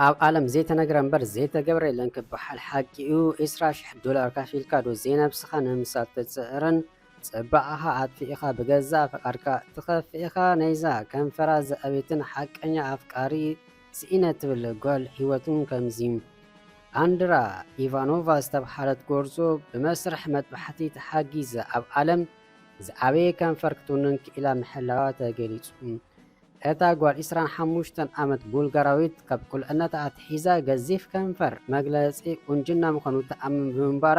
ኣብ ዓለም ዘይተነግረ እምበር ዘይተገብረ የለን ክበሃል ሓቂ እዩ። ዕስራ ሽሕ ዶላር ከፊልካ ዶ ዘይነብስኻ ንምምሳል ትጽዕርን ጽባቐኻ ኣጥፊእኻ ብገዛእ ፍቓድካ ትኸፍእ ኢኻ? ናይዛ ከንፈራ ዝኣበየትን ሓቀኛ ኣፍቃሪ ስኢነ ትብል ጓል ህይወቱን ከምዚ። ኣንድራ ኢቫኖቫ ዝተብሃለት ጎርዞ ብመስርሕ መጥባሕቲ ተሓጊዘ ኣብ ዓለም ዝኣበየ ከንፈር ክትውንን ክኢላ ምሕላዋ ተገሊጹ። እታ ጓል ዕስራን ሓሙሽተን ዓመት ቡልጋራዊት ካብ ቁልዕነታ ኣትሒዛ ገዚፍ ከንፈር መግለጺ ቁንጅና ምዃኑ ትኣምን ብምንባራ፣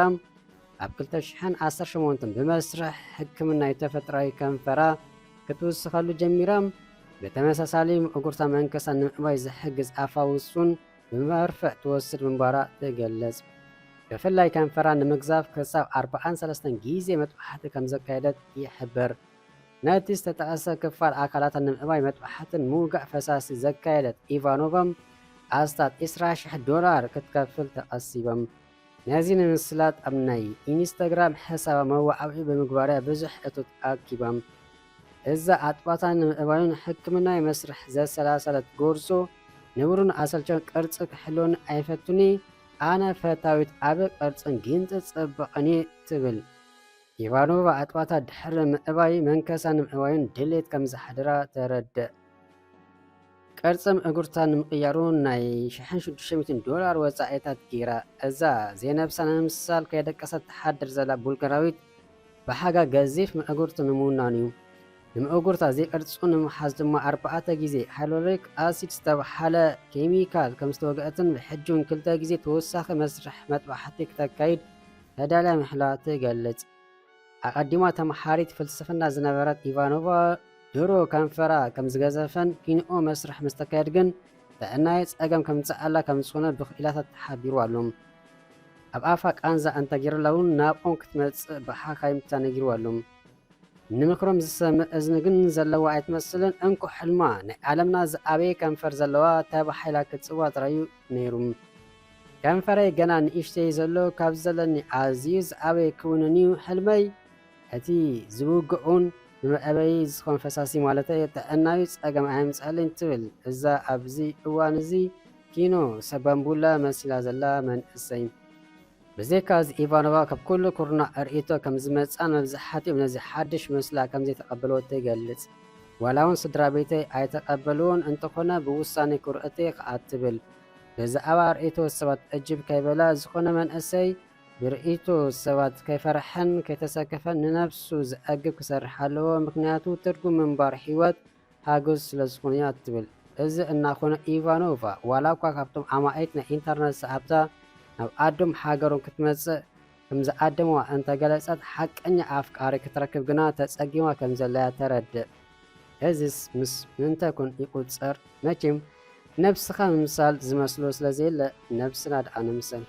ኣብ ክልተ ሽሕን ዓሰርተ ሸሞንተን ብመስርሕ ሕክምና ተፈጥሮኣዊ ከንፈራ ክትውስኸሉ ጀሚራ። ብተመሳሳሊ ምእጉርታ መንከሳ ንምዕባይ ዝሕግዝ ኣፋውስ እውን ብመርፍእ ትወስድ ምንባራ ትገልጽ። ብፍላይ ከንፈራ ንምግዛፍ ክሳብ ኣርባዓን ሰለስተን ግዜ መጥባሕቲ ከም ዘካየደት ይሕብር። ነቲ ዝተጠቐሰ ክፋል ኣካላታ ንምዕባይ መጥባሕትን ምውጋእ ፈሳሲ ዘካየደት ኢቫኖቫ፣ ኣስታት ዕስራ ሽሕ ዶላር ክትከፍል ተቐሲቦም። ነዚ ንምስላጥ ኣብ ናይ ኢንስታግራም ሕሳባ መወዓውዒ ብምግባርያ ብዙሕ እቶት ኣኪቦም። እዛ ኣጥባታ ንምዕባዩን ሕክምናዊ መስርሕ ዘሰላሰለት ጎርዞ፣ ንቡርን ኣሰልቸን ቅርጺ ክሕልወኒ ኣይፈቱኒ፣ ኣነ ፈታዊት ኣብ ቅርጽን ጊንጢ ጽባቐን እየ ትብል። ኢቫኖቫ ኣጥባታ ድሕሪ ምዕባይ መንከሳ ንምዕባዩን ድሌት ከም ዝሓደራ ተረድእ። ቅርጺ ምእጉርታ ንምቕያሩ ናይ ሽሕን ሽዱሽተ ሚእትን ዶላር ወጻኢታት ገይራ። እዛ ዘይነብሳ ንምምሳል ከይደቀሰት ትሓድር ዘላ ቡልጋራዊት፣ ብሓጋ ገዚፍ ምእጉርቲ ንምውናን እዩ። ንምእጉርታ ዘይቅርጹ ንምሓዝ ድማ ኣርባዕተ ግዜ ሃይሎሪክ ኣሲድ ዝተባህለ ኬሚካል ከም ዝተወግአትን ብሕጂ እውን ክልተ ግዜ ተወሳኺ መስርሕ መጥባሕቲ ክተካይድ ተዳልያ ምሕላዋ ትገልጽ። ኣቐዲማ ተምሃሪት ፍልስፍና ዝነበረት ኢቫኖቫ፣ ድሮ ከንፈራ ከም ዝገዘፈን ኪንኦ መስርሕ ምስ ተካየድ ግን ጥዕናይ ጸገም ከምጽኣላ ከም ዝኾነ ብኽኢላታት ተሓቢሩ ኣሎ። ኣብ ኣፋ ቃንዛ እንተገይሩላ እውን ናብኦም ክትመጽእ ብሓካይም ተነጊሩ ኣሎ። ንምኽሮም ዝሰምዕ እዝኒ ግን ዘለዋ ኣይትመስልን። እንኮ ሕልማ ናይ ዓለምና ዝኣበየ ከንፈር ዘለዋ ተባሂላ ክትጽዋዕ ጥራዩ ነይሩ። ከንፈረይ ገና ንእሽተይ ዘሎ፣ ካብ ዘለኒ ኣዝዩ ዝኣበየ ክውንን እዩ ሕልመይ። እቲ ዝውግዑን ንመዕበዪ ዝኾን ፈሳሲ ማለተይ ጥዕናዊ ጸገም ኣየምጽኣለይን ትብል እዛ ኣብዚ እዋን እዚ ኪኖ ሰባምቡላ መሲላ ዘላ መንእሰይ። ብዘይካዚ ኢቫኖቫ ካብ ኩሉ ኩርናዕ ርእይቶ ከም ዝመጽኣን መብዛሕትኦም ነዚ ሓድሽ ምስላ ከም ዘይተቐበልዎ ትገልጽ። ዋላ እውን ስድራ ቤተይ ኣይተቐበልዎን፣ እንተኾነ ብውሳኔ ኩርዕቲ ከኣ ትብል። ብዛዕባ ርእይቶ ሰባት ዕጅብ ከይበላ፣ ዝኾነ መንእሰይ ብርእይቶ ሰባት ከይፈርሐን ከይተሰከፈን ንነብሱ ዘዕግብ ክሰርሕ ኣለዎ፣ ምኽንያቱ ትርጉም ምንባር ህይወት ሓጎስ ስለ ዝኾነ እያ ትብል። እዚ እናኾነ ኢቫኖቫ ዋላ እኳ ካብቶም ኣማኢት ናይ ኢንተርነት ሰዓብታ ናብ ዓዶም ሃገሮም ክትመጽእ ከም ዝዓደምዋ እንተገለጸት፣ ሓቀኛ ኣፍቃሪ ክትረክብ ግና ተጸጊማ ከም ዘላ እያ ተረድእ። እዚስ ምስ ምንታይ ኮን ይቑጸር? መቸም ነብስኻ ምምሳል ዝመስሎ ስለ ዘየለ ነብስና ደኣ ንምሰል።